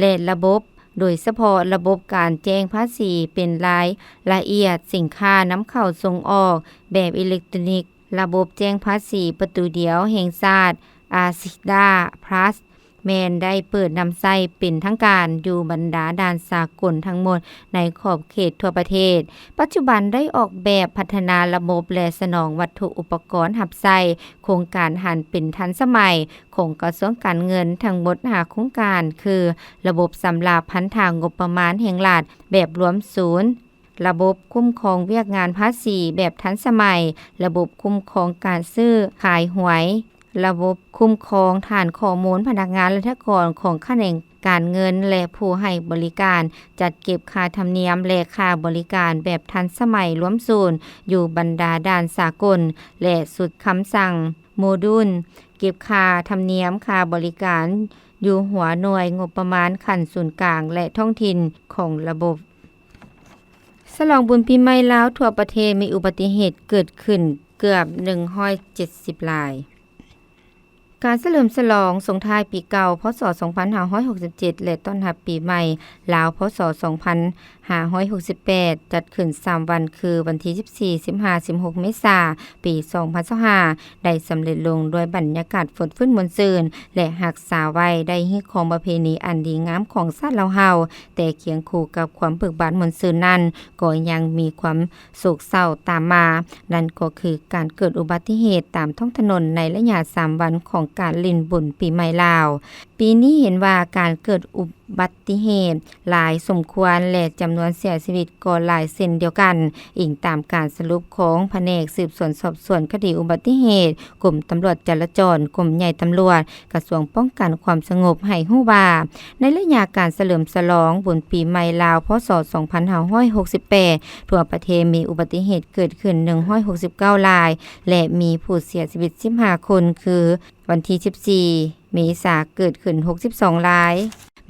ແລະ ລະບົບ ໂດຍສະເພາະລະບົບການແຈ້ງພາສີເປັນລາຍລະອຽດສິນຄ້ານຳເຂົ້າສົ່ງອອກແບບອີເລັກໂຕຣນິກ, ລະບົບແຈ້ງພາສີປະຕູດຽວແຫ່ງຊາດ ອາຊິດາພລັສ ແມ່ນໄດ້ເປີດນຳໃຊ້ເປັນທາງການຢູ່ບັນດາດ່ານສາກົນທັງໝົດໃນຂອບເຂດທົ່ວປະເທດ. ປັດຈຸບັນໄດ້ອອກແບບ, ພັດທະນາລະບົບ ແລະ ສະໜອງວັດຖຸອຸປະກອນຮັບໃຊ້ໂຄງການຫັນເປັນທັນສະໄໝຂອງກະຊວງການເງິນທັງໝົດຫ້າໂຄງການ ຄື ລະບົບຊຳລະພັນທາງງົບປະມານແຫ່ງລັດແບບລວມສູນ, ລະບົບຄຸ້ມຄອງວຽກງານພາສີແບບທັນສະໄໝ, ລະບົບຄຸ້ມຄອງການຊື້ຂາຍຫວຍ, ລະບົບຄຸ້ມຄອງຖານຂໍ້ມູນພະນັກງານລັດຖະກອນຂອງຂະແໜງການເງິນ ແລະ ຜູ້ໃຫ້ບໍລິການ, ຈັດເກັບຄ່າທຳນຽມ ແລະ ຄ່າບໍລິການແບບທັນສະໄໝລວມສູນຢູ່ບັນດາດ່ານສາກົນ ແລະ ຊຸດຄຳສັ່ງໂມດູນເກັບຄ່າທຳນຽມ, ຄ່າບໍລິການຢູ່ຫົວໜ່ວຍງົບປະມານຂັ້ນສູນກາງ ແລະ ທ້ອງຖິ່ນຂອງລະບົບ. ສະຫຼອງບຸນປີໃໝ່ລາວ, ທົ່ວປະເທດມີອຸບັດຕິເຫດເກີດຂຶ້ນເກືອບໜຶ່ງຮ້ອຍເຈັດສິບລາຍ. ການສະເຫຼີມສະຫຼອງສົ່ງທ້າຍປີເກົ່າ ພ.ສ. ສອງພັນຫ້າຮ້ອຍຫົກສິບເຈັດ ແລະ ຕ້ອນຮັບປີໃໝ່ລາວ ພ.ສ. ສອງພັນຫ້າຮ້ອຍຫົກສິບແປດ ຈັດຂຶ້ນສາມວັນ ຄື ວັນທີສິບສີ່ ສິບຫ້າ ສິບຫົກ ເມສາ ປີສອງພັນຊາວຫ້າ ໄດ້ສຳເລັດລົງດ້ວຍບັນຍາກາດຟົດຟື້ນມ່ວນຊື່ນ ແລະ ຮັກສາໄວ້ໄດ້ຮີດຄອງປະເພນີອັນດີງາມຂອງຊາດລາວເຮົາ, ແຕ່ຄຽງຄູ່ກັບຄວາມເບີກບານມ່ວນຊື່ນນັ້ນ ກໍຍັງມີຄວາມໂສກເສົ້າຕາມມາ, ນັ້ນກໍຄືການເກີດອຸບັດຕິເຫດຕາມທ້ອງຖະໜົນໃນໄລຍະສາມວັນຂອງການຫຼິ້ນບຸນປີໃໝ່ລາວ. ປີນີ້ເຫັນວ່າການເກີດອຸບັດຕິເຫດຫຼາຍສົມຄວນ ແລະ ຈຳນວນເສຍຊີວິດກໍຫຼາຍເຊັ່ນດຽວກັນ, ອີງຕາມການສະຫຼຸບຂອງພະແນກສືບສວນສອບສວນຄະດີອຸບັດຕິເຫດ ກົມຕຳຫຼວດຈະລາຈອນ, ກົມໃຫຍ່ຕຳຫຼວດ, ກະຊວງປ້ອງກັນຄວາມສະຫງົບ ໃຫ້ຮູ້ວ່າ ໃນໄລຍະການສະເຫຼີມສະຫຼອງບຸນປີໃໝ່ລາວ ພ.ສ. ສອງພັນຫ້າຮ້ອຍຫົກສິບແປດ ທົ່ວປະເທດມີອຸບັດຕິເຫດເກີດຂຶ້ນໜຶ່ງຮ້ອຍຫົກສິບເກົ້າລາຍ ແລະ ມີຜູ້ເສຍຊີວິດສິບຫ້າຄົນ ຄື ວັນທີສິບສີ່ ເມສາ ເກີດຂຶ້ນຫົກສິບສອງລາຍ,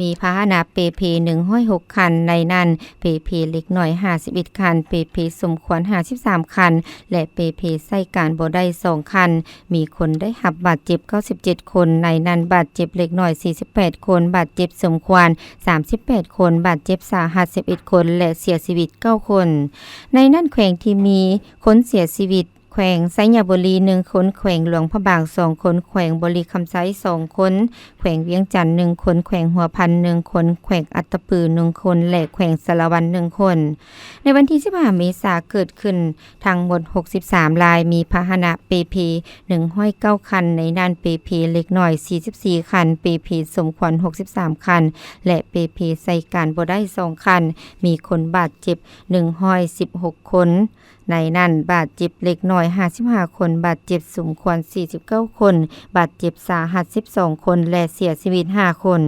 ມີພາຫະນະເປເພໜຶ່ງຮ້ອຍຫົກຄັນ, ໃນນັ້ນເປເພເລັກນ້ອຍຫ້າສິບເອັດຄັນ, ເປເພສົມຄວນຫ້າສິບສາມຄັນ ແລະ ເປເພໃຊ້ການບໍ່ໄດ້ສອງຄັນ, ມີຄົນໄດ້ຮັບບາດເຈັບເກົ້າສິບເຈັດຄົນ, ໃນນັ້ນບາດເຈັບເລັກນ້ອຍສີ່ສິບແປດຄົນ, ບາດເຈັບສົມຄວນສາມສິບແປດຄົນ, ບາດເຈັບສາຫັດສິບເອັດຄົນ ແລະ ເສຍຊີວິດເກົ້າຄົນ. ໃນນັ້ນແຂວງທີ່ມີຄົນເສຍຊີວິດ ແຂວງໄຊຍະບູລີໜຶ່ງຄົນ, ແຂວງຫຼວງພະບາງສອງຄົນ, ແຂວງບໍລິຄຳໄຊສອງຄົນ, ແຂວງວຽງຈັນໜຶ່ງຄົນ, ແຂວງຫົວພັນໜຶ່ງຄົນ, ແຂວງອັດຕະປືໜຶ່ງຄົນ ແລະ ແຂວງສາລະວັນໜຶ່ງຄົນ. ໃນວັນທີສິບຫ້າເມສາເກີດຂຶ້ນທັງໝົດຫົກສິບສາມລາຍ, ມີພາຫະນະເປເພໜຶ່ງຮ້ອຍເກົ້າຄັນ, ໃນນັ້ນເປເພເລັກນ້ອຍສີ່ສິບສີ່ຄັນ, ເປເພສົມຄວນຫົກສິບສາມຄັນ ແລະ ເປເພໃຊ້ການບໍ່ໄດ້ສອງຄັນ, ມີຄົນບາດເຈັບໜຶ່ງຮ້ອຍສິບຫົກຄົນ. ໃນນັ້ນບາດເຈັບເລັກນ້ອຍຫ້າສິບຫ້າຄົນ, ບາດເຈັບສົມຄວນສີ່ສິບເກົ້າຄົນ, ບາດເຈັບສາຫັດສິບສອງຄົນ ແລະ ເສຍຊີວິດຫ້າຄົນ.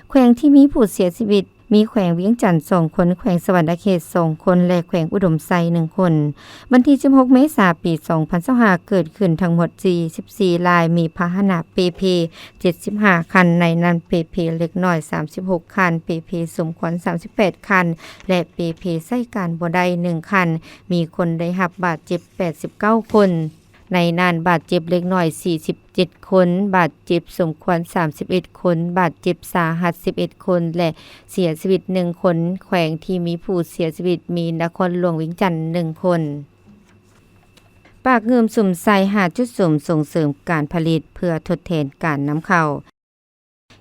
ແຂວງທີ່ມີຜູ້ເສຍຊີວິດ ມີແຂວງວຽງຈັນສອງຄົນ, ແຂວງສະຫວັນນະເຂດສອງຄົນ ແລະ ແຂວງອຸດົມໄຊໜຶ່ງຄົນ. ວັນທີສິບຫົກ ເມສາ ປີສອງພັນຊາວຫ້າ ເກີດຂຶ້ນທັງໝົດສີ່ສິບສີ່ລາຍ, ມີພາຫະນະເປ່ເພ ເຈັດສິບຫ້າຄັນ, ໃນນັ້ນເປ່ເພເລັກນ້ອຍສາມສິບຫົກຄັນ, ເປ່ເພສົມຄວນສາມສິບແປດຄັນ ແລະ ເປ່ເພໃຊ້ການບໍ່ໄດ້ໜຶ່ງຄັນ, ມີຄົນໄດ້ຮັບບາດເຈັບແປດສິບເກົ້າຄົນ, ໃນນັ້ນບາດເຈັບເລັກນ້ອຍສີ່ສິບເຈັດຄົນ, ບາດເຈັບສົມຄວນສາມສິບເອັດຄົນ, ບາດເຈັບສາຫັດສິບເອັດຄົນ ແລະ ເສຍຊີວິດໜຶ່ງຄົນ. ແຂວງທີ່ມີຜູ້ເສຍຊີວິດມີນະຄອນຫຼວງວຽງຈັນໜຶ່ງຄົນ. ປາກງື່ມສຸມໃສ່ຫ້າຈຸດສຸມ ສົ່ງເສີມການຜະລິດເພື່ອທົດແທນການນຳເຂົ້າ.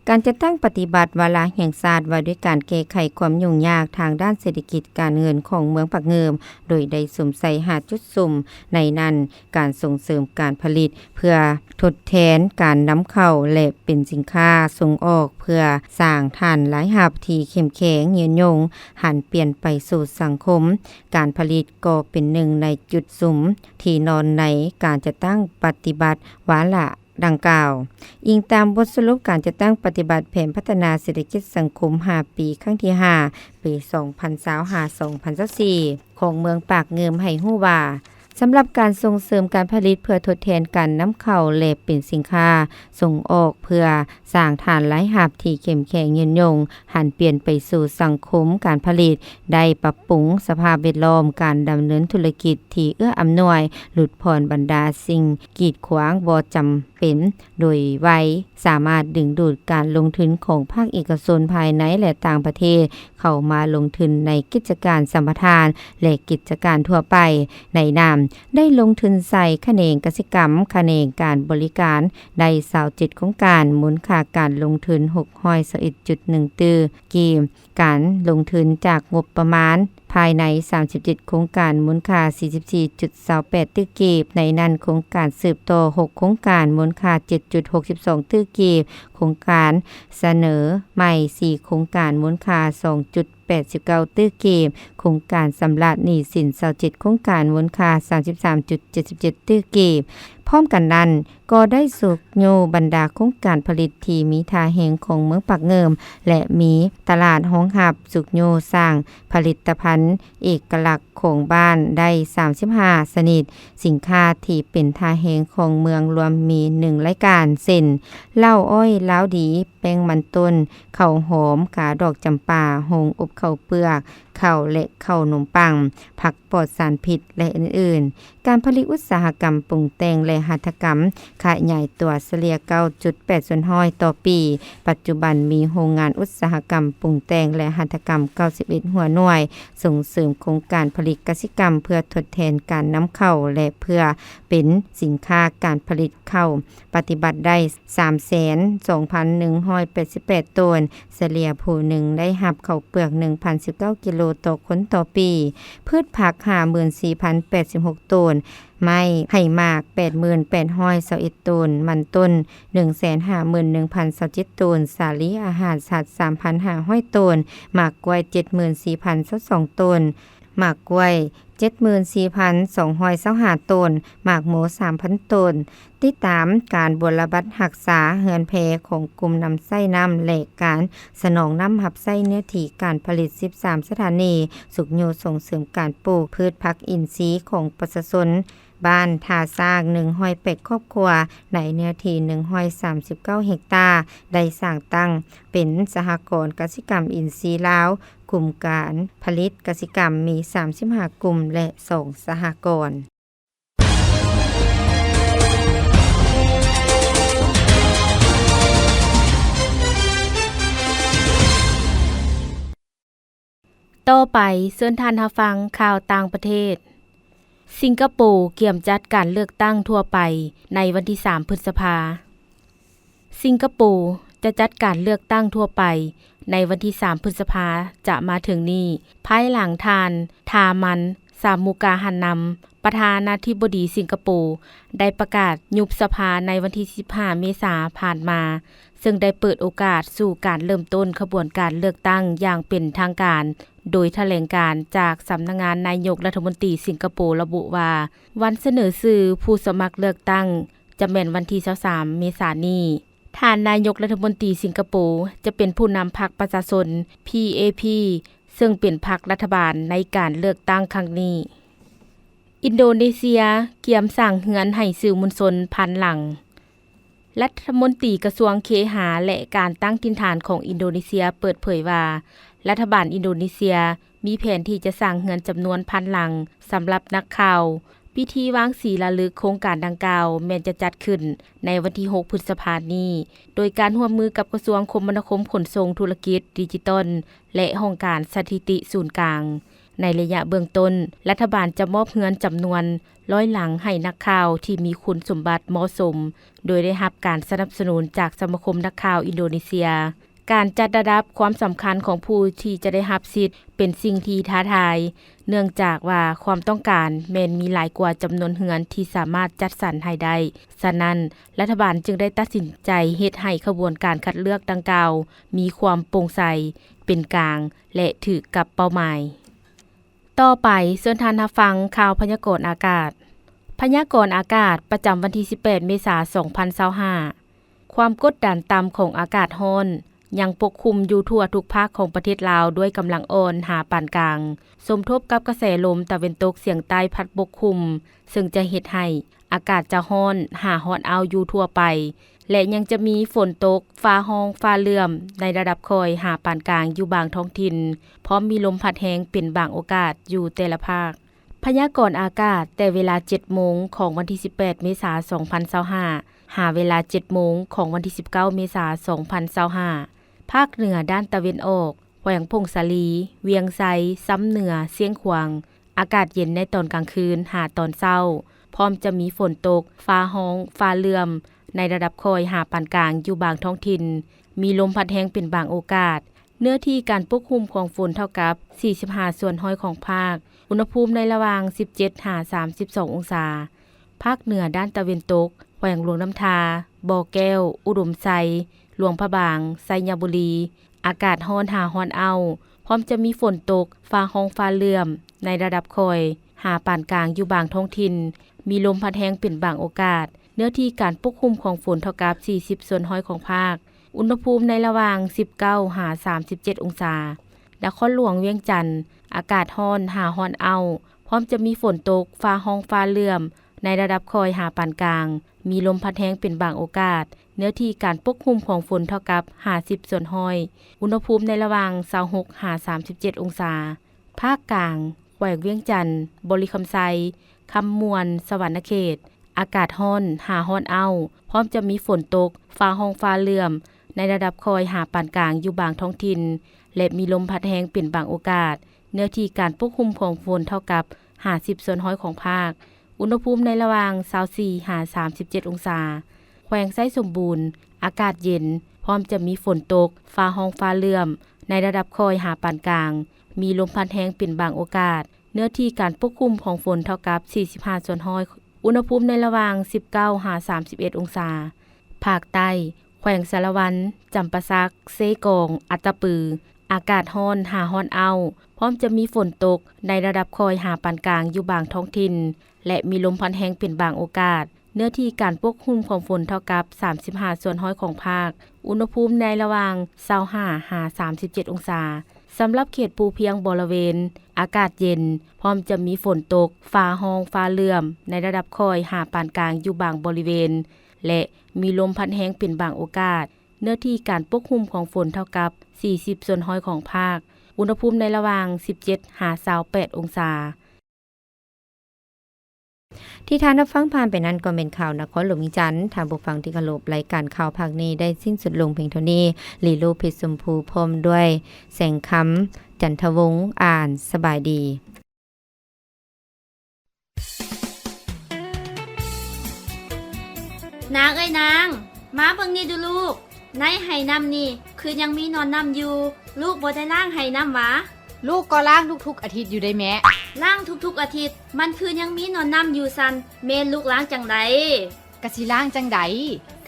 ການຈັດຕັ້ງປະຕິບັດວາລະແຫ່ງຊາດວ່າດ້ວຍການແກ້ໄຂຄວາມຫຍຸ້ງຍາກທາງດ້ານເສດຖະກິດການເງິນຂອງເມືອງປາກງື່ມ ໂດຍໄດ້ສຸມໃສ່ຫ້າຈຸດສຸມ, ໃນນັ້ນ ການສົ່ງເສີມການຜະລິດເພື່ອທົດແທນການນຳເຂົ້າ ແລະ ເປັນສິນຄ້າສົ່ງອອກເພື່ອສ້າງຖານລາຍຮັບທີ່ເຂັ້ມແຂງ, ຍືນຍົງ, ຫັນປ່ຽນໄປສູ່ສັງຄົມ. ການຜະລິດກໍເປັນໜຶ່ງໃນຈຸດສຸມທີ່ນອນໃນການຈັດຕັ້ງປະຕິບັດວາລະ ດັ່ງກ່າວ. ອີງຕາມບົດສະຫຼຸບການຈັດຕັ້ງປະຕິບັດແຜນພັດທະນາເສດຖະກິດສັງຄົມຫ້າປີ ຄັ້ງທີຫ້າ ປີສອງພັນຊາວຫ້າ ສອງພັນຊາວສີ່ ຂອງເມືອງປາກງື່ມໃຫ້ຮູ້ວ່າ, ສຳລັບການສົ່ງເສີມການຜະລິດເພື່ອທົດແທນການນຳເຂົ້າ ແລະ ເປັນສິນຄ້າສົ່ງອອກເພື່ອສ້າງຖານລາຍຮັບທີ່ເຂັ້ມແຂງຍືນຍົງ, ຫັນປ່ຽນໄປສູ່ສັງຄົມການຜະລິດ, ໄດ້ປັບປຸງສະພາບແວດລ້ອມການດຳເນີນທຸລະກິດທີ່ເອື້ອອຳນວຍ, ຫຼຸດຜ່ອນບັນດາສິ່ງກີດຂວາງບໍ່ຈຳ ເປັນ, ໂດຍໄວ, ສາມາດດຶງດູດການລົງທຶນຂອງພາກເອກະຊົນພາຍໃນ ແລະ ຕ່າງປະເທດ ເຂົ້າມາລົງທຶນໃນກິດຈະການສຳປະທານ ແລະ ກິດຈະການທົ່ວໄປ. ໃນນັ້ນ ໄດ້ລົງທຶນໃສ່ຂະແໜງກະສິກຳ, ຂະແໜງການບໍລິການ ໄດ້ຊາວເຈັດໂຄງການ, ມູນຄ່າການລົງທຶນຫົກຮ້ອຍຊາວເອັດຈຸດໜຶ່ງຕື້ກີບ, ການລົງທຶນຈາກງົບປະມານ ພາຍໃນສາມສິບເຈັດໂຄງການ ມູນຄ່າສີ່ສິບສີ່ຈຸດຊາວແປດຕື້ກີບ, ໃນນັ້ນໂຄງການສືບຕໍ່ຫົກໂຄງການ ມູນຄ່າເຈັດຈຸດຫົກສິບສອງຕື້ກີບ, ໂຄງການສະເໜີໃໝ່ສີ່ໂຄງການ ມູນຄ່າສອງຈຸດແປດສິບເກົ້າຕື້ກີບ, ໂຄງການຊຳລະໜີ້ສິນຊາວເຈັດໂຄງການ ມູນຄ່າສາມສິບສາມຈຸດເຈັດສິບເຈັດຕື້ກີບ. ພ້ອມກັນນັ້ນ, ກໍໄດ້ຊຸກຍູ້ບັນດາໂຄງການຜະລິດທີ່ມີທ່າແຮງຂອງເມືອງປາກງື່ມ ແລະ ມີຕະຫຼາດຮອງຮັບ, ຊຸກຍູ້ສ້າງຜະລິດຕະພັນເອກະລັກຂອງບ້ານໄດ້ສາມສິບຫ້າຊະນິດ, ສິນຄ້າທີ່ເປັນທ່າແຮງຂອງເມືອງລວມມີໜຶ່ງລາຍການ ເຊັ່ນ ເຫຼົ້າອ້ອຍລາວດີ, ແປ້ງມັນຕົ້ນ, ເຂົ້າຫອມ, ກາດອກຈຳປາ, ໂຮງອົບເຂົ້າເປືອກ, ເຂົ້າ ແລະ ເຂົ້າໜົມປັງ, ຜັກປອດສານພິດ ແລະ ອື່ນໆ. ການຜະລິດອຸດສາຫະກຳປຸງແຕ່ງ ແລະ ຫັດຖະກຳຂະຫຍາຍຕົວສະເລ່ຍເກົ້າຈຸດແປດສ່ວນຮ້ອຍຕໍ່ປີ. ປັດຈຸບັນມີໂຮງງານອຸດສາຫະກຳປຸງແຕ່ງ ແລະ ຫັດຖະກຳເກົ້າສິບເອັດຫົວໜ່ວຍ, ສົ່ງເສີມໂຄງການຜະລິດກະສິກຳເພື່ອທົດແທນການນຳເຂົ້າ ແລະ ເພື່ອເປັນສິນຄ້າການຜະລິດເຂົ້າ ປະຕິບັດໄດ້ສາມແສນສອງພັນໜຶ່ງຮ້ອຍແປດສິບແປດໂຕນ, ສະເລ່ຍຜູ້ໜຶ່ງໄດ້ຮັບເຂົ້າເປືອກໜຶ່ງພັນສິບເກົ້າກິໂລຕໍ່ຄົນຕໍ່ປີ, ພືດຜັກຫ້າໝື່ນສີ່ພັນແປດສິບຫົກໂຕນ, ໄມ້ ໄຮ່ໝາກແປດໝື່ນແປດຮ້ອຍຊາວເອັດໂຕນ, ມັນຕົ້ນໜຶ່ງແສນຫ້າໝື່ນໜຶ່ງພັນຊາວເຈັດໂຕນ, ສາລີອາຫານສັດສາມພັນຫ້າຮ້ອຍໂຕນ, ໝາກກ້ວຍເຈັດໝື່ນສີ່ພັນຊາວສອງໂຕນ, ໝາກກ້ວຍເຈັດໝື່ນສີ່ພັນສອງຮ້ອຍຊາວຫ້າໂຕນ, ໝາກໂມສາມພັນໂຕນ. ຕິດຕາມການບົວລະບັດຮັກສາເຮືອນແພຂອງກຸ່ມນຳໃຊ້ນ້ຳ ແລະ ການສະໜອງນ້ຳຮັບໃຊ້ເນື້ອທີ່ການຜະລິດສິບສາມສະຖານີ, ຊຸກຍູ້ສົ່ງເສີມການປູກພືດຜັກອິນຊີຂອງປະຊາຊົນ ບ້ານທ່າຊ້າງ ໜຶ່ງຮ້ອຍແປດຄອບຄົວ ໃນເນື້ອທີ່ໜຶ່ງຮ້ອຍສາມສິບເກົ້າເຮັກຕາ, ໄດ້ສ້າງຕັ້ງເປັນສະຫະກອນກະສິກຳອິນຊີລາວ, ກຸ່ມການຜະລິດກະສິກຳມີສາມສິບຫ້າກຸ່ມ ແລະ ສອງສະຫະກອນ. ຕໍ່ໄປ, ເຊີນທ່ານຮັບຟັງຂ່າວຕ່າງປະເທດ. ສິງກະໂປກຽມຈັດການເລືອກຕັ້ງທົ່ວໄປໃນວັນທີສາມ ພຶດສະພາ. ສິງກະໂປຈະຈັດການເລືອກຕັ້ງທົ່ວໄປໃນວັນທີສາມ ພຶດສະພາຈະມາເຖິງນີ້, ພາຍຫຼັງທ່ານ ທາມັນ ຊາມູກາ ຮັນນຳ ປະທານາທິບໍດີສິງກະໂປ ໄດ້ປະກາດຍຸບສະພາໃນວັນທີສິບຫ້າ ເມສາຜ່ານມາ, ເຊິ່ງໄດ້ເປີດໂອກາດສູ່ການເລີ່ມຕົ້ນຂະບວນການເລືອກຕັ້ງຢ່າງເປັນທາງການ, ໂດຍຖະແຫຼງການຈາກສຳນັກງານນາຍົກລັດຖະມົນຕີສິງກະໂປລະບຸວ່າ, ວັນສະເໜີຊື່ຜູ້ສະໝັກເລືອກຕັ້ງຈະແມ່ນວັນທີຊາວສາມ ເມສານີ້. ທ່ານນາຍົກລັດຖະມົນຕີສິງກະໂປ ຈະເປັນຜູ້ນຳພັກປະຊາຊົນ PAP ເຊິ່ງເປັນພັກລັດຖະບານໃນການເລືອກຕັ້ງຄັ້ງນີ້. ອິນໂດເນເຊຍກຽມສ້າງເຮືອນໃຫ້ສື່ມວນຊົນພັນຫຼັງ. ລັດຖະມົນຕີກະຊວງເຄຫາ ແລະ ການຕັ້ງຖິ່ນຖານຂອງອິນໂດເນເຊຍເປີດເຜີຍວ່າ ລັດຖະບານອິນໂດເນເຊຍມີແຜນທີ່ຈະສ້າງເຮືອນຈຳນວນພັນຫຼັງສຳລັບນັກຂ່າວ. ພິທີວາງສີລາລຶກໂຄງການດັ່ງກ່າວແມ່ນຈະຈັດຂຶ້ນໃນວັນທີຫົກ ພຶດສະພານີ້ ໂດຍການຮ່ວມມືກັບກະຊວງຄົມມະນາຄົມຂົນສົ່ງທຸລະກິດດິຈິຕອນ ແລະ ຫ້ອງການສະຖິຕິສູນກາງ. ໃນໄລຍະເບື້ອງຕົ້ນ, ລັດຖະບານຈະມອບເຮືອນຈຳນວນຮ້ອຍຫຼັງໃຫ້ນັກຂ່າວທີ່ມີຄຸນສົມບັດເໝາະສົມ, ໂດຍໄດ້ຮັບການສະໜັບສະໜູນຈາກສະມາຄົມນັກຂ່າວອິນໂດເນເຊຍ. ການຈັດລະດັບຄວາມສຳຄັນຂອງຜູ້ທີ່ຈະໄດ້ຮັບສິດເປັນສິ່ງທີ່ທ້າທາຍ, ເນື່ອງຈາກວ່າຄວາມຕ້ອງການແມ່ນມີຫຼາຍກວ່າຈຳນວນເຮືອນທີ່ສາມາດຈັດສັນໃຫ້ໄດ້. ສະນັ້ນ, ລັດຖະບານຈຶ່ງໄດ້ຕັດສິນໃຈເຮັດໃຫ້ຂະບວນການຄັດເລືອກດັ່ງກ່າວມີຄວາມໂປ່ງໃສ, ເປັນກາງ ແລະ ຖືກກັບເປົ້າໝາຍ. ຕໍ່ໄປ, ເຊີນທ່ານຮັບຟັງຂ່າວພະຍາກອນອາກາດ. ພະຍາກອນອາກາດປະຈຳວັນທີສິບແປດ ເມສາ ສອງພັນຊາວຫ້າ. ຄວາມກົດດັນຕ່ຳຂອງອາກາດຮ້ອນຍັງປົກຄຸມຢູ່ທົ່ວທຸກພາກຂອງປະເທດລາວດ້ວຍກຳລັງອ່ອນຫາປານກາງ, ສົມທົບກັບກະແສລົມຕາເວັນຕົກສຽງໃຕ້ພັດປົກຄຸມ, ເຊິ່ງຈະເຮັດໃຫ້ອາກາດຈະຮ້ອນຫາຮ້ອນອ້າວຢູ່ທົ່ວໄປ. ແລະ ຍັງຈະມີຝົນຕົກ, ຟ້າຮ້ອງ, ຟ້າເຫຼື້ອມໃນລະດັບຄ່ອຍຫາປານກາງຢູ່ບາງທ້ອງຖິ່ນ, ພ້ອມມີລົມພັດແຮງເປັນບາງໂອກາດຢູ່ແຕ່ລະພາກ. ພະຍາກອນອາກາດແຕ່ເວລາເຈັດໂມງຂອງວັນທີສິບແປດ ເມສາ ສອງພັນຊາວຫ້າ ຫາເວລາເຈັດໂມງຂອງວັນທີສິບເກົ້າ ເມສາ ສອງພັນຊາວຫ້າ. ພາກເໜືອດ້ານຕາເວັນອອກ, ແຂວງຜົ້ງສາລີ, ວຽງໄຊ, ຊຳເໜືອ, ຊຽງຂວາງ, ອາກາດເຢັນໃນຕອນກາງຄືນຫາຕອນເຊົ້າ, ພ້ອມຈະມີຝົນຕົກ, ຟ້າຮ້ອງ, ຟ້າເຫຼື້ອມໃນລະດັບຄ່ອຍຫາປານກາງຢູ່ບາງທ້ອງຖິ່ນ, ມີລົມພັດແຮງເປັນບາງໂອກາດ. ເນື້ອທີ່ການປົກຄຸມຂອງຝົນເທົ່າກັບສີ່ສິບຫ້າສ່ວນຮ້ອຍຂອງພາກ, ອຸນຫະພູມໃນລະຫວ່າງສິບເຈັດຫາສາມສິບສອງອົງສາ. ພາກເໜືອດ້ານຕາເວັນຕົກ, ແຂວງຫຼວງນ້ຳທາ, ບໍ່ແກ້ວ, ອຸດົມໄຊ, ຫຼວງພະບາງ, ໄຊຍະບູລີ, ອາກາດຮ້ອນຫາຮ້ອນອ້າວ, ພ້ອມຈະມີຝົນຕົກ, ຟ້າຮ້ອງຟ້າເຫຼື້ອມໃນລະດັບຄ່ອຍຫາປານກາງຢູ່ບາງທ້ອງຖິ່ນ, ມີລົມພັດແຮງເປັນບາງໂອກາດ. ເນື້ອທີ່ການປົກຄຸມຂອງຝົນເທົ່າກັບສີ່ສິບສ່ວນຮ້ອຍຂອງພາກ, ອຸນຫະພູມໃນລະຫວ່າງສິບເກົ້າຫາສາມສິບເຈັດອົງສາ. ນະຄອນຫຼວງວຽງຈັນ, ອາກາດຮ້ອນຫາຮ້ອນອ້າວ, ພ້ອມຈະມີຝົນຕົກ, ຟ້າຮ້ອງຟ້າເຫຼື້ອມໃນລະດັບຄ່ອຍຫາປານກາງ, ມີລົມພັດແຮງເປັນບາງໂອກາດ. ເນື້ອທີ່ການປົກຄຸມຂອງຝົນເທົ່າກັບຫ້າສິບສ່ວນຮ້ອຍ, ອຸນຫະພູມໃນລະຫວ່າງຊາວຫົກຫາສາມສິບເຈັດອົງສາ. ພາກກາງ, ແຂວງວຽງຈັນ, ບໍລິຄຳໄຊ, ຄຳມ່ວນ, ສະຫວັນນະເຂດ, ອາກາດຮ້ອນຫາຮ້ອນອ້າວ, ພ້ອມຈະມີຝົນຕົກ, ຟ້າຮ້ອງຟ້າເຫຼື້ອມໃນລະດັບຄ່ອຍຫາປານກາງຢູ່ບາງທ້ອງຖິ່ນ ແລະ ມີລົມພັດແຮງເປັນບາງໂອກາດ. ເນື້ອທີ່ການປົກຄຸມຂອງຝົນເທົ່າກັບຫ້າສິບສ່ວນຮ້ອຍຂອງພາກ, ອຸນຫະພູມໃນລະຫວ່າງຊາວສີ່ຫາສາມສິບເຈັດອົງສາ. ແຂວງໄຊສົມບູນ, ອາກາດເຢັນ, ພ້ອມຈະມີຝົນຕົກ, ຟ້າຮ້ອງຟ້າເຫຼື້ອມໃນລະດັບຄ່ອຍຫາປານກາງ, ມີລົມພັດແຮງເປັນບາງໂອກາດ. ເນື້ອທີ່ການປົກຄຸມຂອງຝົນເທົ່າກັບສີ່ສິບຫ້າສ່ວນຮ້ອຍ, ອຸນຫະພູມໃນລະຫວ່າງສິບເກົ້າຫາສາມສິບເອັດອົງສາ. ພາກໃຕ້, ແຂວງສາລະວັນ, ຈຳປາສັກ, ເຊກອງ, ອັດຕະປື, ອາກາດຮ້ອນຫາຮ້ອນອ້າວ, ພ້ອມຈະມີຝົນຕົກໃນລະດັບຄ່ອຍຫາປານກາງຢູ່ບາງທ້ອງຖິ່ນ ແລະ ມີລົມພັດແຮງເປັນບາງໂອກາດ. ເນື້ອທີ່ການປົກຄຸມຂອງຝົນເທົ່າກັບສາມສິບຫ້າສ່ວນຮ້ອຍຂອງພາກ, ອຸນຫະພູມໃນລະຫວ່າງຊາວຫ້າຫາສາມສິບເຈັດອົງສາ. ສຳລັບເຂດພູພຽງບໍລະເວນ, ອາກາດເຢັນ, ພ້ອມຈະມີຝົນຕົກ, ຟ້າຮ້ອງ, ຟ້າເຫຼື້ອມໃນລະດັບຄ່ອຍຫາປານກາງຢູ່ບາງບໍລິເວນ ແລະ ມີລົມພັດແຮງເປັນບາງໂອກາດ. ເນື້ອທີ່ການປົກຄຸມຂອງຝົນເທົ່າກັບສີ່ສິບສ່ວນຮ້ອຍຂອງພາກ, ອຸນຫະພູມໃນລະຫວ່າງສິບເຈັດຫາຊາວແປດອົງສາ. ທີ່ທ່ານຮັບຟັງຜ່ານໄປນັ້ນກໍແມ່ນຂ່າວນະຄອນຫຼວງວຽງຈັນ. ທ່ານຜູ້ຟັງທີ່ເຄົາລົບ, ລາຍການຂ່າວພາກນີ້ໄດ້ສິ້ນສຸດລົງພຽງເທົ່ານີ້. ລີໂລ ເພັດຊົມພູ ພ້ອມດ້ວຍແສງຄຳ ຈັນທະວົງ ອ່ານ. ສະບາຍດີ. ນາງເອີຍນາງ, ມາເບິ່ງນີ້ດູລູກ, ໃນໄຫນ້ຳນີ້ຄືຍັງມີໜອນນ້ຳຢູ່, ລູກບໍ່ໄດ້ລ້າງໄຫນ້ຳຫວາ? ລູກກໍລ້າງທຸກໆອາທິດຢູ່ເດ້ແມ່. ລ້າງທຸກໆອາທິດ, ມັນຄືຍັງມີໜອນນ້ຳຢູ່ຊັ້ນ, ແມ່ນລູກລ້າງຈັ່ງໃດ? ກະຊິລ້າງຈັ່ງໃດ,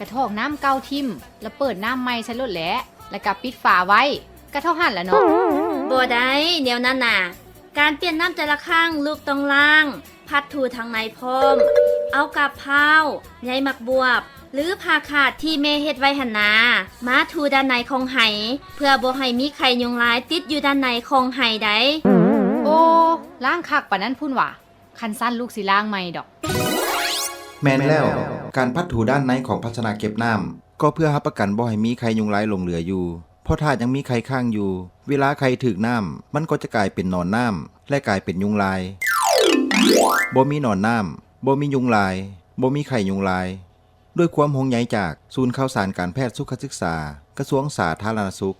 ກະຖອກນ້ຳເກົ່າຖິ້ມ ລະເປີດນ້ຳໃໝ່ໃສ່ໂລດແຫຼະ, ລະກະປິດຝາໄວ້, ກະເທົ່າຫັ້ນລະເນາະ. ບໍ່ໄດ້, ແນວນັ້ນນະ. ການປ່ຽນນ້ຳແຕ່ລະຄັ້ງ ລູກຕ້ອງລ້າງ, ພັດຖູທາງໃນພ້ອມ, ເອົາກາບພ້າວ, ໃຍໝາກບວບ, ຫຼືຜ້າຂາດທີ່ແມ່ເຮັດໄວ້ຫັ້ນນາ ມາຖູດ້ານໃນຂອງໄຫ ເພື່ອບໍ່ໃຫ້ມີໄຂ່ຍຸງລາຍຕິດຢູ່ດ້ານໃນຂອງໄຫໃດ໋. ໂອ້ ລ້າງຄັກປານນັ້ນພຸ້ນຫວາ? ຄັນຊັ້ນລູກຊິລ້າງໃໝ່ດອກ. ແມ່ນແລ້ວ, ການພັດຖູດ້ານໃນຂອງພາຊະນະເກັບນ້ຳ ກໍເພື່ອຮັບປະກັນບໍ່ໃຫ້ມີໄຂ່ຍຸງລາຍຫຼົງເຫຼືອຢູ່, ເພາະຖ້າຍັງມີໄຂ່ຄ້າງຢູ່, ເວລາໄຂ່ຖືກນ້ຳ ມັນກໍຈະກາຍເປັນໜອນນ້ຳ ແລະ ກາຍເປັນຍຸງລາຍ. ບໍ່ມີໜອນນ້ຳ, ບໍ່ມີຍຸງລາຍ, ບໍ່ມີໄຂ່ຍຸງລາຍ. ດ້ວຍຄວາມຫ່ວງໃຍຈາກສູນຂ່າວສານການແພດສຸຂະສຶກສາ ກະຊວງສາທາລະນະສຸກ.